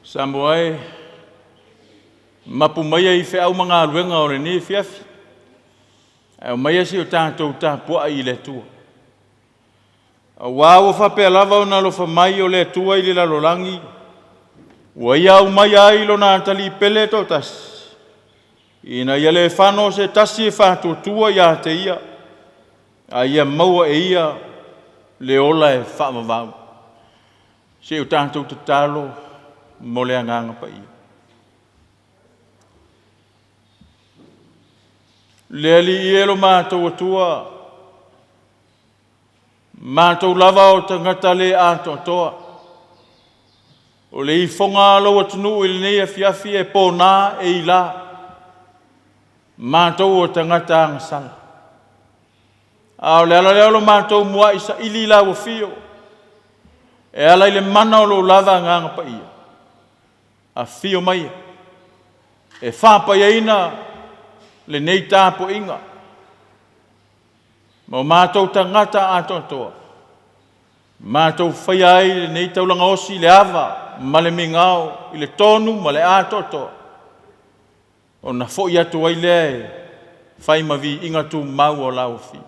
Samoa e, mapu maia i feau ma galuega o lenei afiafi, ae aumaia se i o tatou tapuai i le Atua. Aua ua faapea lava ona alofa mai o le Atua i le lalolagi, ua Ia aumaia ai Lona Atalii pele e toatasi, ina ia le fano se tasi e faatuatua ia te Ia, a ia maua e Ia le ola e faavavau. Se i o tatou tatalo mo le Agaga Paia. Le Alii e lo matou Atua, matou lava o tagata le atoatoa, o le ifoga a lou atunuu i lenei afiafi e pona e ilā, matou o tagata agasala. A o le ala lea o lo matou muai saili i lau afio, e ala i le mana o lou lava Agaga Paia, afio maia e faapaiaina lenei tapuaiga ma o matou tagata atoatoa, matou faia ai lenei taulaga osi i le ava ma le migao i le tonu ma le atoatoa, ona foi atu ai lea e fai ma viiga tumau o lau Afio.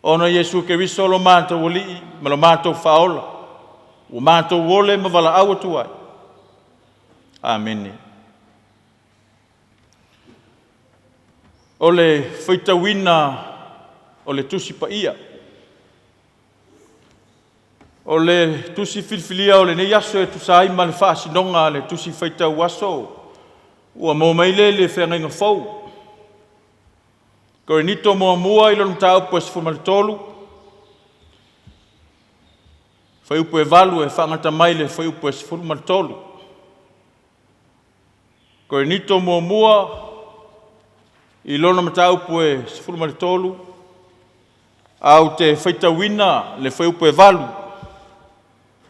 Ona Iesu Keriso lo matou Alii ma lo matou Faaola, ua matou ole ma valaau atu ai. Amene. O le faitauina o le Tusi Paia. O le tusi filifilia o lenei aso e tusa ai ma le faasinoga a le tusi faitau aso ua maua mai lea i le feagaiga fou. Korinito muamua i lona mataupu e 13, fuaiupu e 8 e faagata mai le fuaiupu e 13. Korinito muamua i lona mataupu e 13, ae ou te faitauina le fuaiupu e 8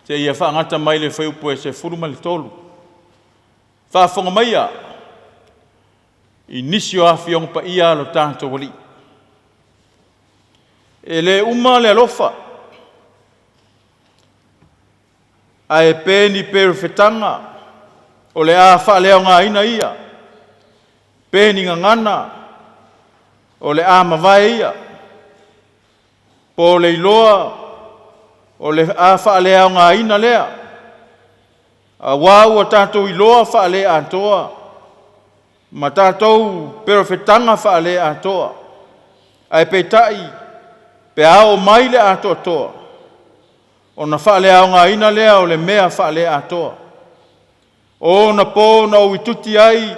seia faagata mai le fuaiupu e 13. Faafofoga maia i nisi o afioga paia a lo tatou Alii. E le uma le alofa, ae pe ni perofetaga o le a faaleaogaina ia, pe ni gagana o le a mavae ia, po o le iloa o le a faaleaogaina lea, auā ua tatou iloa faaleatoa ma tatou perofetaga faaleatoa. Ae peitai, pe a oo mai le atoatoa, ona faaleaogaina lea o le mea faaleatoa. O ona po na ou ituti ai,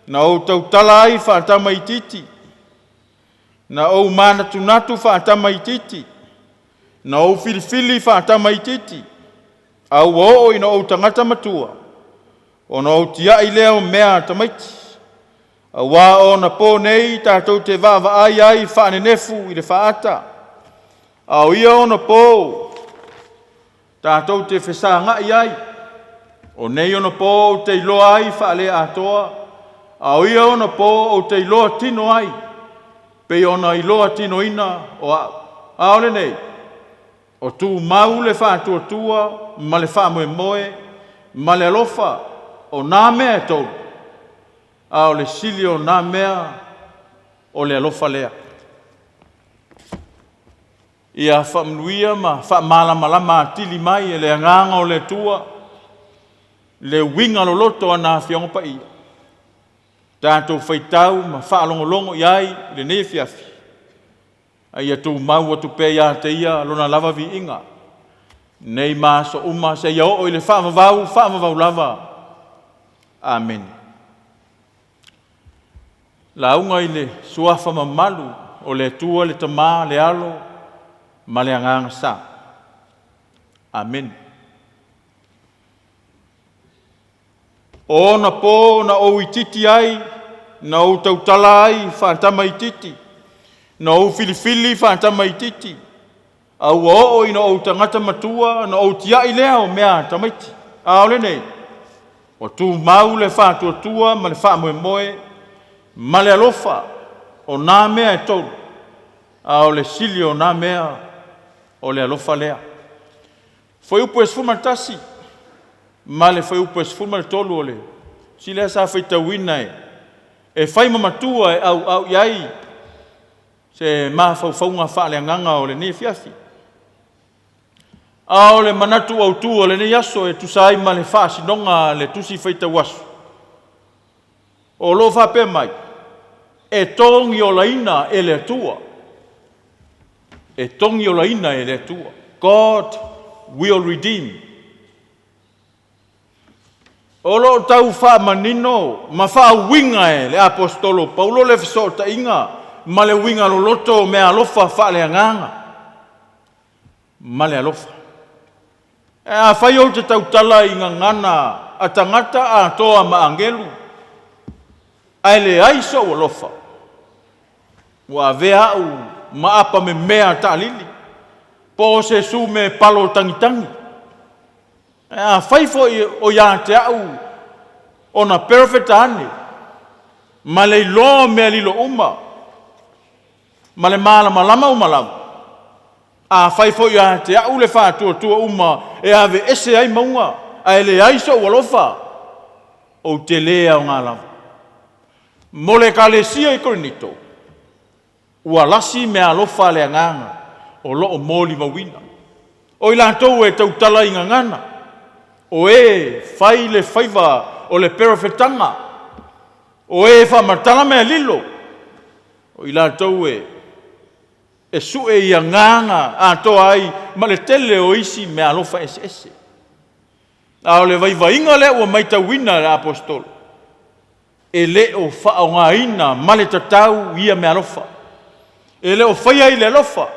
na ou tautala ai faatamaitiiti, na ou manatunatu faatamaitiiti, na ou filifili faatamaitiiti, a ua oo ina ou tagata matua, ona ou tiai lea o mea a tamaiti. Auā o ona po nei tatou te vaavaai ai faanenefu i le faata, a o ia ona po tatou te fesagai ai. O nei ona po ou te iloa ai faaleatoa, a o ia ona po ou te iloa tino ai, pei ona iloa tinoina o au. A o lenei, o tumau le faatuatua ma le faamoemoe ma le alofa, o nā mea e tolu, a o le sili o nā mea o le alofa lea. Ia faamanuia ma faamalamalama atili mai e le Agaga o le Atua le uiga loloto o ana Afioga Paia, tatou faitau ma faalogologo i ai i lenei afiafi, a ia tumau atu pea ia te Ia Lona lava viiga, nei ma aso uma seia oo i le faavavau, faavavau lava. Amene. Lauga i le suafa mamalu o le Atua le Tama, le Alo ma le Agaga Sa. Amene. O ona po na ou itiiti ai, na ou tautala ai faatamaitiiti, na ou filifili faatamaitiiti, a ua oo ina ou tagata matua, na ou tiai lea o mea a tamaiti. A o lenei, ua tumau le faatuatua ma le faamoemoe ma le alofa, o nā mea e tolu, a o le sili o nā mea o le alofa lea. Fuaiupu e 11. ma le fuaiupu e 13 o le tusi lea sa faitauina e e fai ma matua e auau i ai se mafaufauga faaleagaga o lenei afiafi. A o le manatu autu o lenei aso e tusa ai ma le faasinoga a le tusi faitau aso, o lo o faapea mai, e togiolaina e le Atua. E togiolaina e le Atua. God will redeem. O lo o tau faamanino ma faauiga e le Aposetolo Paulo le fesootaiga ma le uiga loloto o meaalofa faaleagaga ma le alofa. Ae afai ou te tautala i gagana a tagata atoa ma agelu, ae leai sou alofa, ua avea au ma apamemea taalili, po o se sume palo tagitagi. Ae afai foi o ia te au ona perofeta ane, ma le iloa o mea lilo uma, ma le malamalama uma lava, afai foi ia te au le faatuatua uma e aveese ai mauga, ae leai sou alofa, ou te le aoga lava. Mo le Ekalesia i Korinito, Ua lasi meaalofa a le Agaga o lo o molimauina. O i latou e tautala i gagana, o e fai le faiva o le perofetaga, o e faamatala mea lilo, o i latou e e sue i agaga atoa ai ma le tele o isi meaalofa eseese. A o le vaivaiga lea ua matauina e le Aposetolo, E le o faaaogaina ma le tatau ia meaalofa. E le o faia i le alofa,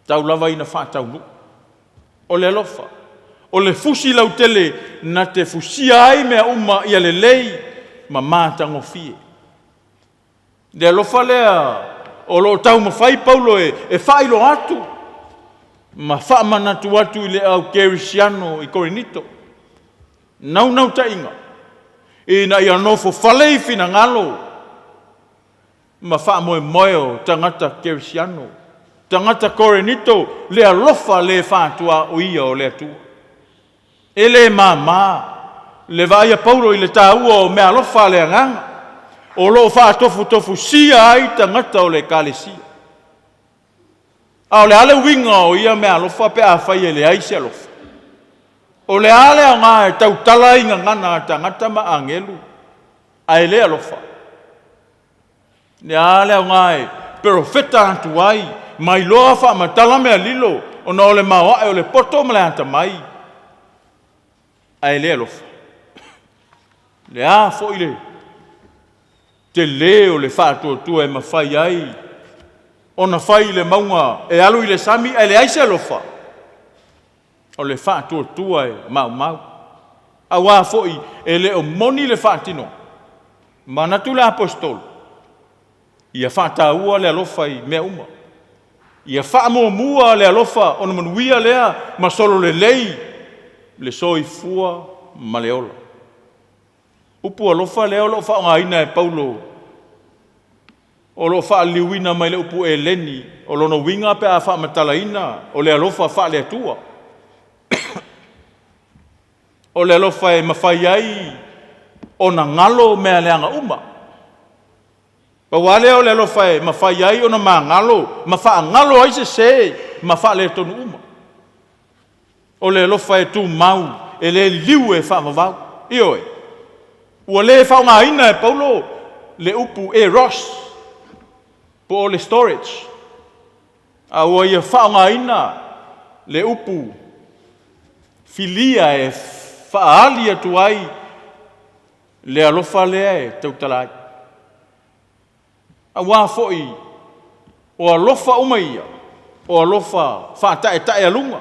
tau lava ina faataunuu. O le alofa, o le fusi lautele na te fusia ai mea uma ia lelei ma matagofie. Le alofa lea o lo o taumafai Paulo e, e faailoa atu ma faamanatu atu i le au kerisiano i Korinito. Naunautaiga ina ia nofo fale i finagalo ma faamoemoe o tagata kerisiano, tagata Korinito, le alofa le faatuaoia o le Atua. E le māmā le vaai a Paulo i le taua o meaalofa a le Agaga o lo o faatofutofusia ai tagata o le Ekalesia. A o le a le uiga o ia meaalofa pe afai e leai se alofa? O le a le aoga e tautala ai gagana a tagata ma agelu ae le alofa? Le a le aoga e perofeta atu ai ma iloa faamatala mea lilo ona o le maoae o le poto ma le atamai ae le alofa? Le a foi le tele o le faatuatua e mafai ai ona fai i le mauga e alu i le sami ae leai se alofa? O le faatuatua e maumau, aua foi e le o moni le faatinoga. Manatu le Aposetolo, ia faataua le alofa i mea uma. Ia faamuamua le alofa ona manuia lea ma solo lelei le soifua ma le ola. Upu alofa lea o lo o faaaogaina e Paulo o lo o faaliliuina mai le upu Eleni, o lona uiga pe a faamatalaina o le alofa faale-Atua. O le alofa e mafai ai ona galo mea leaga uma. Pau lava lea o le alofa e mafai ai ona magalo ma faagalo ai sese ma faaletonu uma. O le alofa e tumau, e le liliu e faavavau. Ioe, ua le faaaogaina e Paulo le upu eros po o le storage, a ua ia faaaogaina le upu filia e faaali atu ai le alofa lea e tautala ai. Aua foi o alofa uma ia, o alofa faataetaealuga,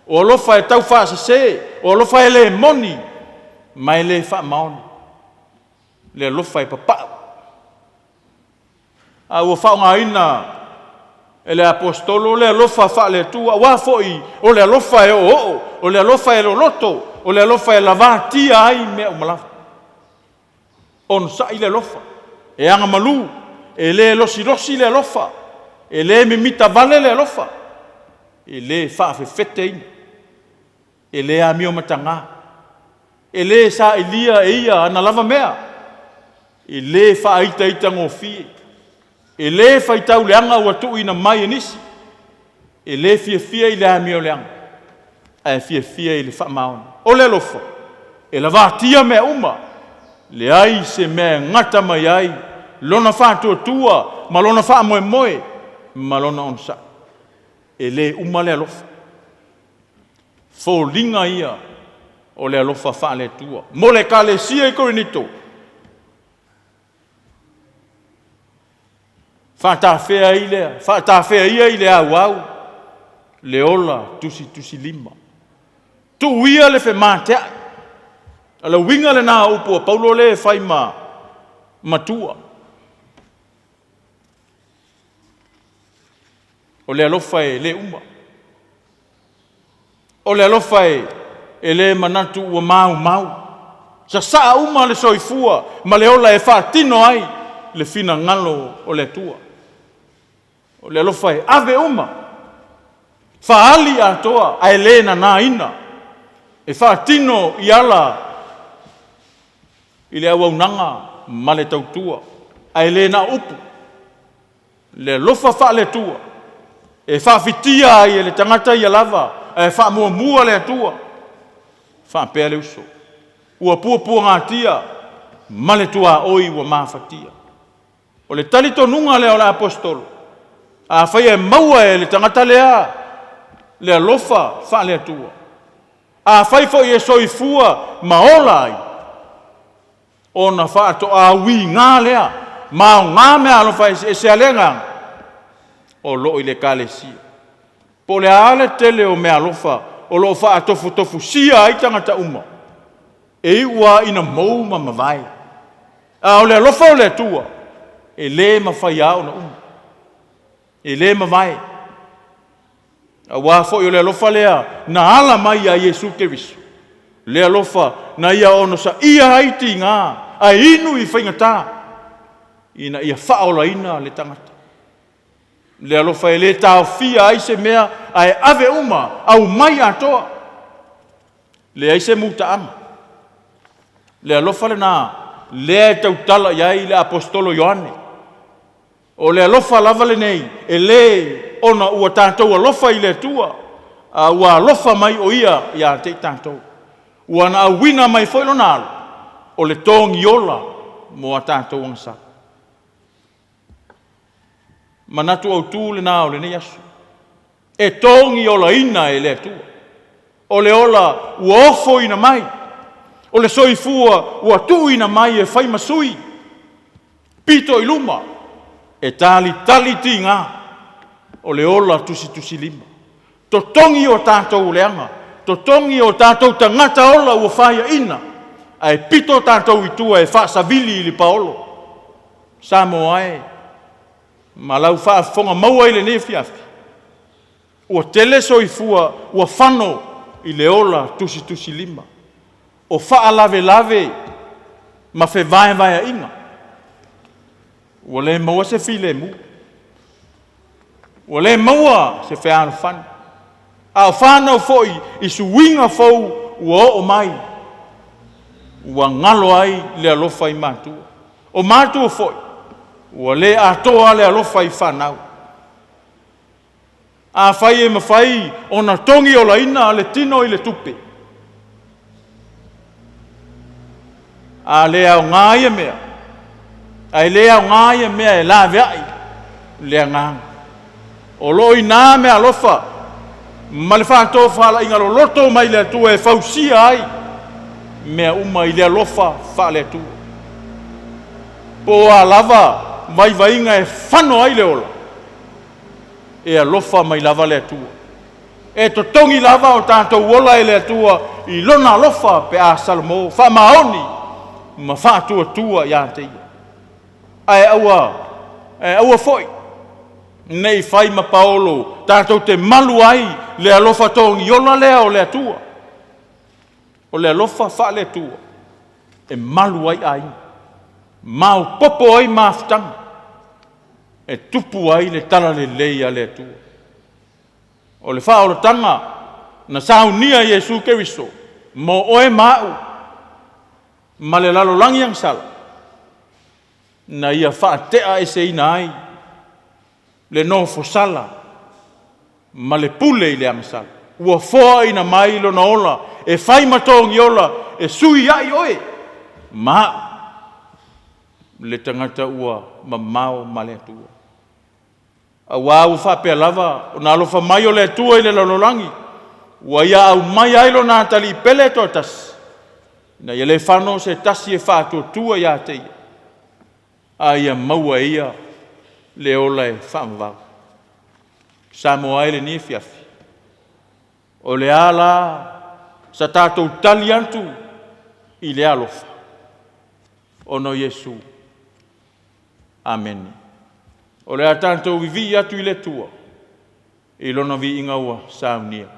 o alofa e taufaasese, o alofa e le moni ma e le faamaoni, le alofa e papau. A ua faaaogaina e le Aposetolo le alofa faale-Atua, aua foi o le alofa e oooo, o le alofa e loloto, o le alofa e lavatia ai mea uma lava. Onosai le alofa, e agamalu, e le losilosi le alofa, e le mimita vale le alofa, e le faafefeteina, e le amio mataga. E lē sailia e ia ana lava mea, e lē faaitaitagofie, e lē faitau leaga ua tuuina mai e nisi, e lē fiafia i le amioleaga, ae fiafia i le faamaoni. O le alofa, e lavatia mea uma, leai se mea e gata mai ai lona faatuatua ma lona faamoemoe ma lona onosai. E le uma le alofa. Foliga ia o le alofa faale-Atua mo le ekalesia i Korinito. Faatafea ai lea, faatafea ia i le auau le ola tusitusilima. Tuu ia le femateai. O le uiga lena o upu a Paulo lea e fai ma matua. O le alofa e le uma. O le alofa e le manatu ua maumau. Sasaa uma le soifua ma le ola e faatino ai le finagalo o le Atua. O le alofa e ave uma, faaali atoa ae le nanaina, e faatino i ala i le auaunaga ma le tautua, ae le na o upu. Le alofa faale-Atua e faafitia ai e le tagata ia lava, ae faamuamua le Atua. Faapea le uso, ua puapuagatia ma le tuaoi ua mafatia. O le talitonuga lea o le Aposetolo, afai e maua e le tagata lea le alofa faale-Atua, afai foi e soifua ma ola ai, ona faatoa uiga lea ma aoga meaalofa eseese a le Agaga o lo o i le Ekalesia. Po o le a le tele o meaalofa o lo o faatofutofusia ai tagata uma, e iu lava ina mou ma mavae. A o le alofa o le Atua, e le mafai lava ona uma, e le mavae. Aua foi o le alofa lea na ala mai ia Iesu Keriso, le alofa na ia onosaia ai tiga ae inu i faigata ina ia faaolaina le tagata. Le alofa e le taofia ai se mea ae ave uma, aumai atoa. Leai se mutaaga. Le alofa lena lea e tautala i ai le Aposetolo Ioane. O le alofa lava lenei, e le ona ua tatou alofa i le Atua, a ua alofa mai o Ia ia te i tatou. Ua na auina mai foi Lona alo, o le togiola mo a tatou agasala. Manatu autu lena o lenei aso, e togiolaina e le Atua. O le ola ua ofoina mai, o le soifua ua tuuina mai e fai ma sui, pito i luma, e talitali tiga, o le ola tusitusilima. Totogi o tatou leaga, totogi o tatou tagata ola ua faiaina, ae pito tatou i tua e faasavili i le paolo. Samoa e, ma lau faafofoga maua i lenei afiafi, ua tele soifua ua fano i le ola tusitusilima. O faalavelave ma fevaevaeaiga, ua le maua se filemu, ua le maua se fealofani, a o fanau foi i suiga fou ua oo mai, ua galo ai le alofa i matua. O matua foi, ua le atoa le alofa i fanau. Afai e mafai ona togiolaina le tino i le tupe, a le aoga ia mea, ae le aoga ia mea e laveai le agaga. O lo o i ina meaalofa ma le faatofalaiga loloto mai le Atua e fausia ai mea uma i le alofa faale-Atua. Po o a lava vaivaiga e fano ai le ola, e alofa mai lava le Atua. E totogi lava o tatou ola e le Atua i Lona alofa pe a salamo, faamaoni ma faatuatua ia te Ia. Ae aua, ae aua foi ne i fai ma paolo tatou te malu ai le alofa togiola lea o le Atua. O le alofa faale-Atua e malu ai aiga, maopoopo ai mafutaga, e tupu ai le talalelei a le Atua. O le faaolataga na saunia e Iesu Keriso mo oe ma au. ma le lalolagi agasala, na ia faateaeseina ai le nofosala ma le pule i le agasala. Ua foaina mai lona ola e fai ma togiola e sui ai oe ma au, le tagata ua mamao ma le Atua. Auā ua faapea lava ona alofa mai o le Atua i le lalolagi, ua ia aumaia ai Lona Atalii pele e toatasi, ina ia le fano se tasi e faatuatua ia te Ia, a ia maua e ia le ola e faavavau. Samoa e i lenei afiafi, o le a la sa tatou tali atu i lea alofa? Ona o Iesu. Amene. O le a tatou vivii atu i le Atua i Lona viiga ua saunia.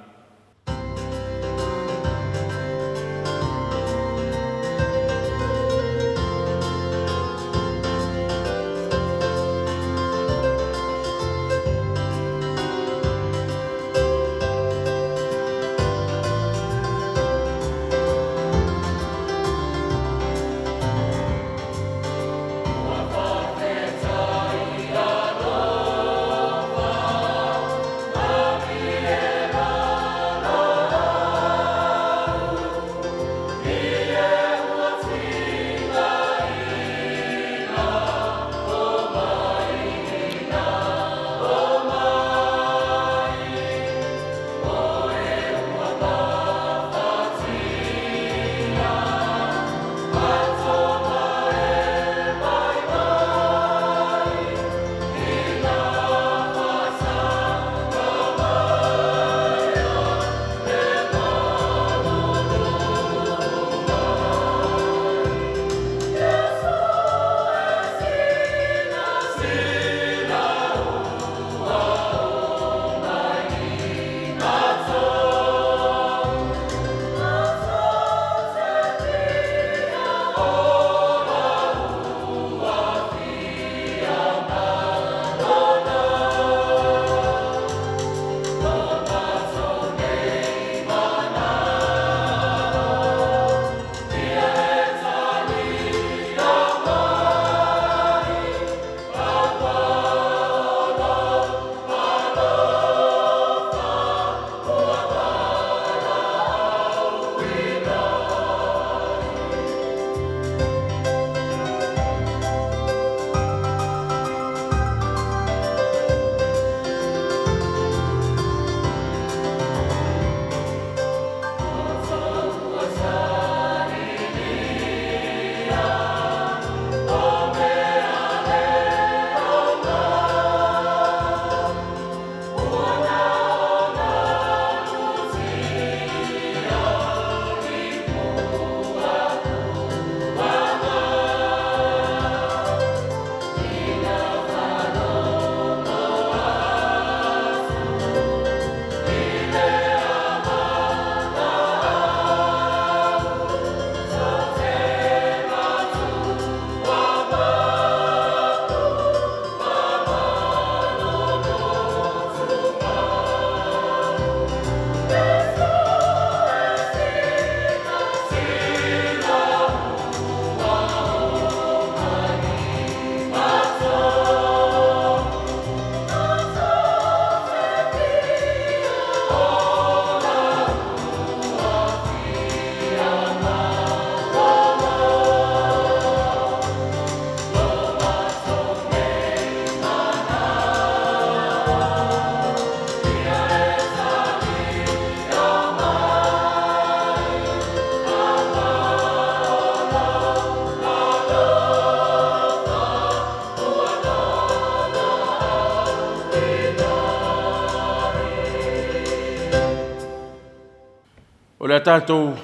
O le a tatou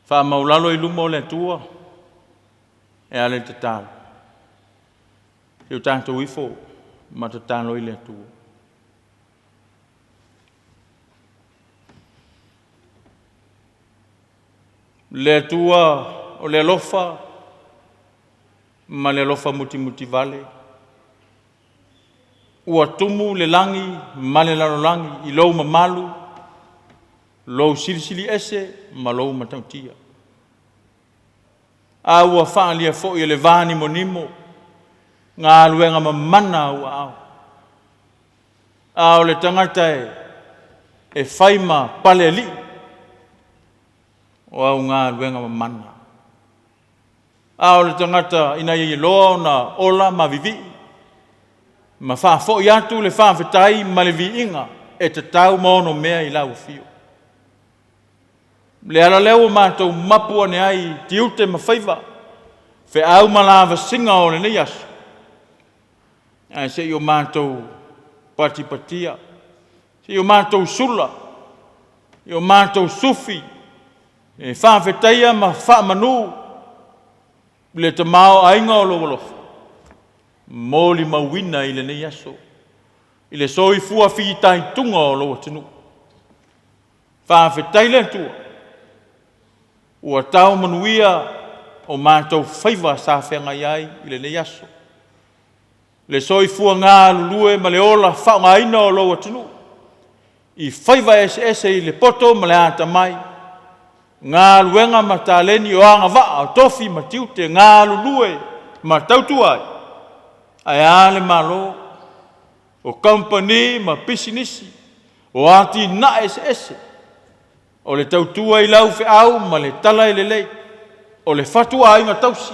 faamaulalo i luma o le Atua e ala i le tatalo. Se i o tatou ifo ma tatalo i le Atua. Le Atua o le alofa ma le alofa mutimutivale, ua tumu le lagi ma le lalolagi i lou mamalu, lou silisili ese ma lou matautia. A ua faaalia foi e le vanimonimo galuega mamana a ou aao. A o le tagata e fai ma palealii, o au galuega mamana. A o le tagata ina ia iloa ona ola ma vivii ma faafoi atu le faafetai ma le viiga e tatau ma onomea i lau afio. O le ala lea ua matou mapu ane ai i tiute ma faiva, feau ma lavasiga o lenei aso, ae se i o matou patipatia, se i o matou sula, se i o matou sufi e faafetaia ma faamanu le tamaoaiga o lou alofa, molimauina i lenei aso, i le soifua fitaituga o lou atunuu. Faafetai le Atua ua tau manuia o matou faiva sa feagai ai i lenei aso. Le soifua galulue ma le ola faaaogaina o lou atunuu i faiva eseese i le poto ma le atamai, galuega ma taleni o agavaa o tofi ma tiute, galulue ma tautua ai, ae a le Malo, o kamupani ma pisinisi, o atinae eseese, o le tautua i lau feau ma le tala e lelei, o le fatuaiga tausi,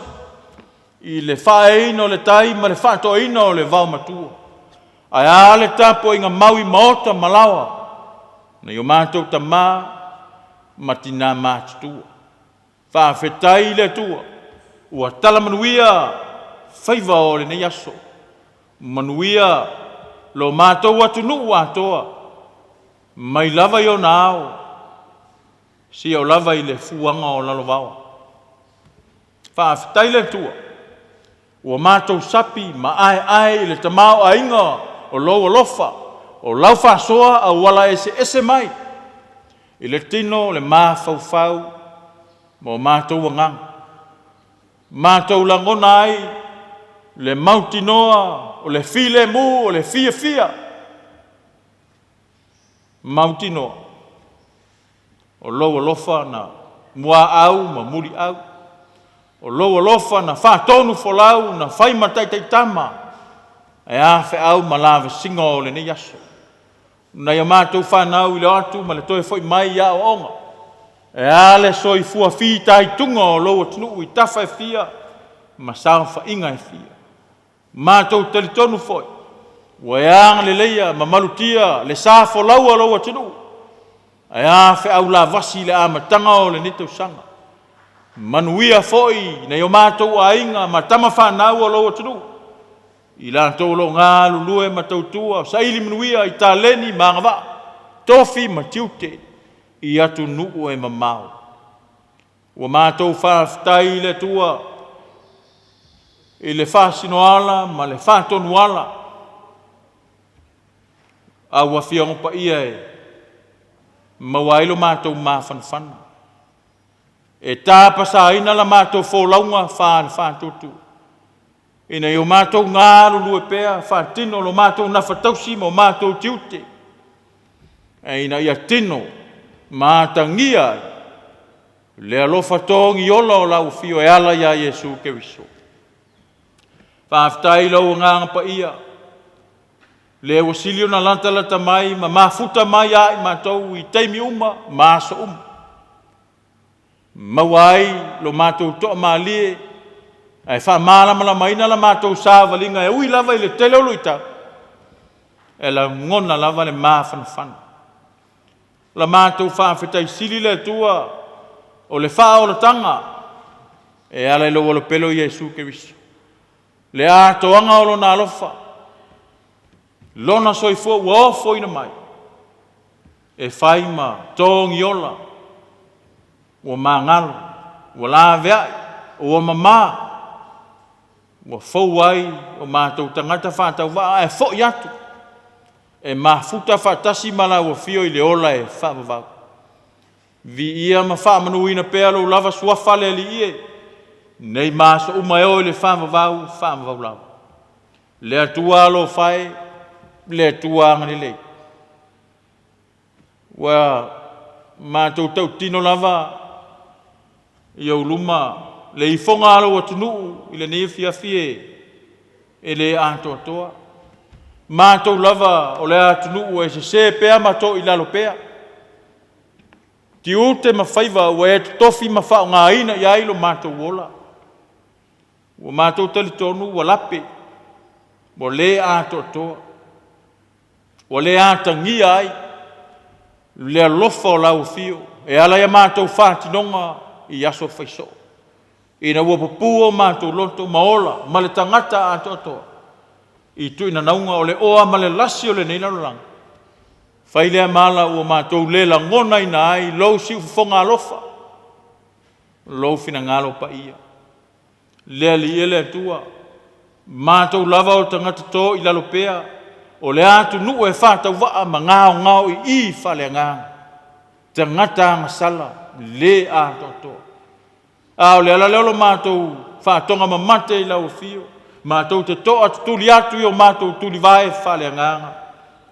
i le faaeaina o le tai ma le faatoaina o le vaomatua. Ae a le tapuaiga mau i maota ma laoa, nai o matou tama ma tina matutua. Faafetai i le Atua ua tala manuia faiva o lenei aso, manuia lo matou atunuu atoa, mai lava i ona ao seia oo lava i le fuaga o lalovaoa. Faafetai i le Atua ua matou sapi ma aeae i le tamaoaiga o lou alofa, o lau faasoa auala eseese mai i le tino, le mafaufau ma o matou agaga. Matou lagona ai le mautinoa o le filemu, o le fiafia, mautinoa o lou alofa na muaau ma muliau, o lou alofa na faatonufolau na fai ma taitaitama, ae a feau ma lavasiga o lenei aso. Nai a matou fanau i le o atu ma le toe foi mai i aoaoga, ae a le soifua fitaituga o lou atunuu i tafa e fia ma saofaiga e fia. Matou te talitonu foi, ua e agaleleia ma malutia le sa folau o lou atunuu, ae a feau lavasi i le amataga o lenei tausaga. Manuia foi nai o matou aiga ma tama fanau a lou atunuu, i latou o lo o galulue ma tautua, saili manuia i taleni ma agavaa, tofi ma tiute i atunuu e mamao. Ua matou faafetai i le Atua i le faasinoala ma le faatonuala a ua Afioga Paia e maua ai lo matou mafanafana. E tapasaina la matou folauga faale-faatutu ina ia o matou galulue pea, faatino lo matou gafatausi ma o matou tiute, ae ina ia tino ma atagia ai le alofa togiola o lau afio e ala ia Iesu Keriso. Faafetai i lou Agaga Paia, lea ua sili ona latalata mai ma mafuta mai ia i matou i taimi uma ma aso uma, maua ai lo matou toamalie ae faamalamalamaina la matou savaliga e ui lava i le tele o luitau, e lagona lava le mafanafana. La matou faafetai sili le Atua o le faaolataga e ala i lou alopele o Iesu Keriso, le atoaga o lona alofa, lona soifua ua ofoina mai e fai ma togiola, ua magalo, ua laveai, ua mama, ua fou ai o matou tagata faatauvaa ae foi atu e mafuta faatasi ma lau afio i le ola e faavavau. Viia ma faamanuina pea lou lava suafa le Alii e, nei ma aso uma e oo i le faavavau, faavavau lava. Le Atua alofa e, le Atua agalelei. Ua matou tautino lava i ou luma le ifoga a lou atunuu i lenei afiafi e le atoatoa. Matou lava o le atunuu e sese pea ma toilalo pea. Tiute ma faiva ua e totofi ma faaaogaina i ai lo matou ola. Ua matou talitonu ua lape, ua le atoatoa, ua le atagia ai le alofa o lau afio e ala i a matou faatinoga i aso faisoo, ina ua pupuu o matou loto ma ola ma le tagata atoatoa i tuinanauga o le oa ma le lasi o lenei lalolagi. Fai lea mala ua matou le lagonaina ai lou siufofoga alofa, lou finagalo paia. Le Alii e le Atua, matou lava o tagata to i lalo pea, o le atunuu e faatauvaa ma gaogao i i faaleagaga, tagata agasala le atoatoa. A o le ala lea o lo matou faatoga mamate i lau afio, matou te toa tutuli atu i o matou tulivae faaleagaga.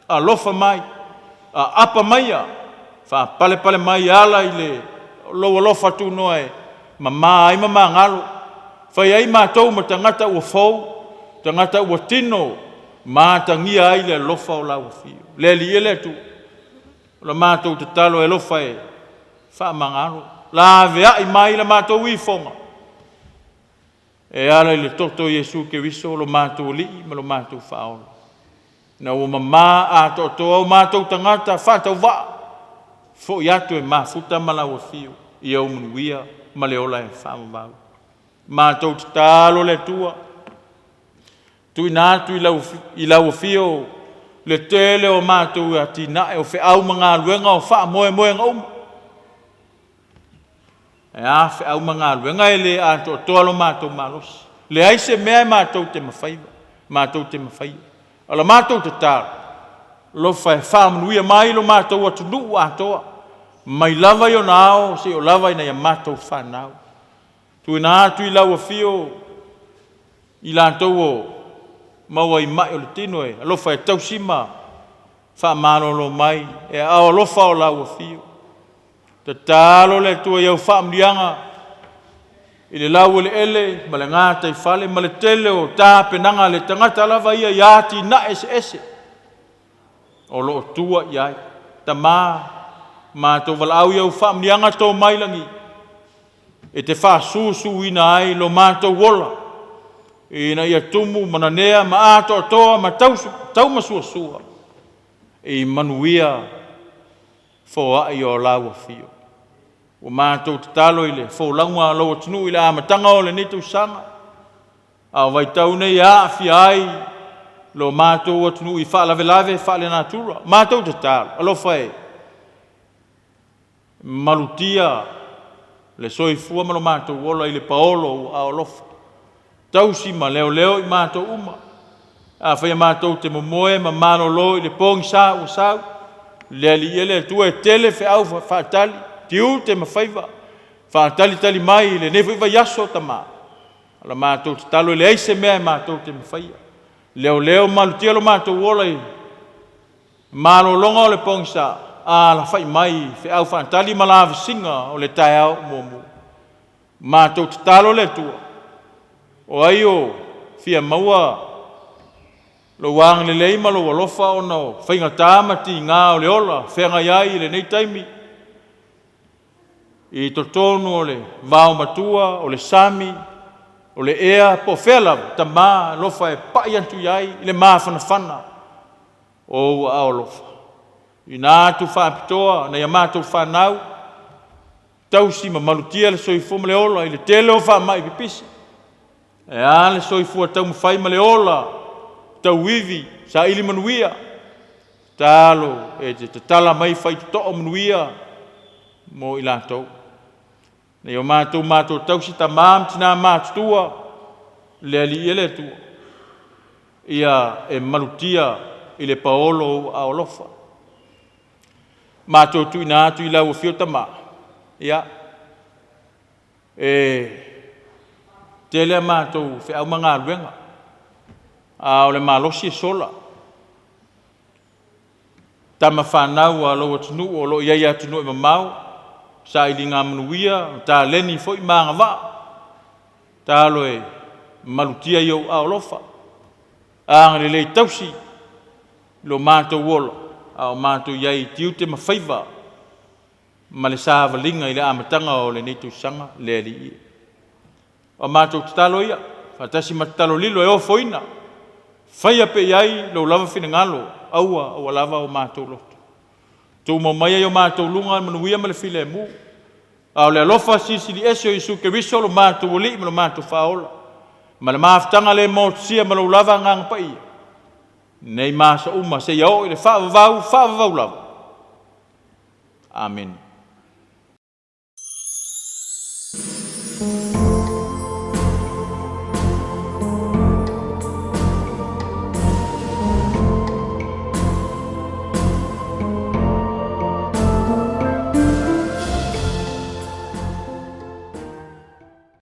Alofa mai, aapa maia, faapalepale mai e ala i le lou alofa tunoa e mama ai ma magalo, fai ai matou ma tagata ua fou, tagata ua tino, ma atagia ai le alofa o lau afio. Le Alii e le Atua, o la matou tatalo e alofa e faamagalo, laveai mai la matou ifoga, e ala i le toto o Iesu Keriso lo matou Alii ma lo matou Faaola. Ina ua mama atoatoa o matou tagata faatauvaa, foi atu e mafuta ma lau afio, ia ou manuia ma le ola e faavavau. Matou tatalo le Atua, tuuina atu i lau afio le tele o matou atinae o feau ma galuega o faamoemoega uma. E a feau ma galuega e le atoatoa lo matou malosi. Leai se mea e matou te mafaia, matou te mafaia. O la matou tatalo, alofa e faamanuia mai lo matou atunuu atoa, mai lava i ona ao seia oo lava ina ia matou fanau. Tuuina atu i lau afio i latou o maua i mai o le tino e alofa e tausi ma faamalolo mai e aao alofa o lau afio. Tatalo le Atua i au faamanuiaga i le laueleele ma le gataifale ma le tele o tapenaga a le tagata lava ia i atinae eseese o lo o tua i ai. Tama, matou valaau i au faamanuiaga to mai lagi e te faasusuina ai lo matou ola ina ia tumu ma nanea ma atoatoa ma taumasuasua i manuia foai o lau afio. Ua matou tatalo i le folauga a lou atunuu i le amataga o lenei tausaga, a o vaitau nei e aafia ai lo matou atunuu i faalavelave faalenatura. Matou tatalo, alofa e malutia le soifua ma lo matou ola i le paolo o ou aao alofa. Tausi ma leoleo i matou uma. Afai e matou te momoe ma malolo i le pogisa ua sau, le Alii e le Atua e tele feau faatali, tiute ma faiva, faatalitali mai i lenei foi vaiaso, Tama. O la matou tatalo e leai se mea e matou te mafaia. Leoleo ma malutia lo matou ola i malologa o le pogisa, alafai mai i feau faatali ma lavasiga o le taeao muamua. Matou tatalo le Atua, o ai o fia maua lou agalelei ma lou alofa ona o faigata ma tiga o le ola feagai ai i lenei taimi i totonu o le vaomatua, o le sami, o le ea, po o fea lava, Tama alofa e pai atu i ai i le mafanafana o ou aao alofa. Ina atu faapitoa nai a matou fanau, tausi ma malutia le soifua ma le ola i le tele o faamai pipisi. E a le soifua taumafai ma le ola tauivi saili manuia. Talo e te tatala mai faitotoa manuia mo i latou. Nei o matou matou tausi tama ma tina matutua le Alii e le Atua. Ia e malutia i le paolo o ou aao alofa. Matou tuuina atu i lau afio Tama, ia, e tele a matou feau ma galuega, a o le malosi e sola. Tama fanau a lou atunuu o lo o i ai i atunuu e mamao, sailiga manuia, taleni foi ma agavaa. Talo e malutia i ou aao alofa, agalelei tausi i lo matou ola, a o matou i ai i tiute ma faiva ma le savaliga i le amataga o lenei tausaga le Alii e. O a matou tatalo ia, faatasi ma tatalo lilo e ofoina, faia pea i ai lou lava finagalo, aua aua lava o matou loto. Tumau maia i o matou luga le manuia ma le filemu, a o le alofa silisili ese o Iesu Keriso lo matou Alii ma lo matou Faaola, ma le mafutaga le motusia ma lou lava Agaga Paia, nei ma aso uma seia oo i le faavavau, faavavau lava. Amene.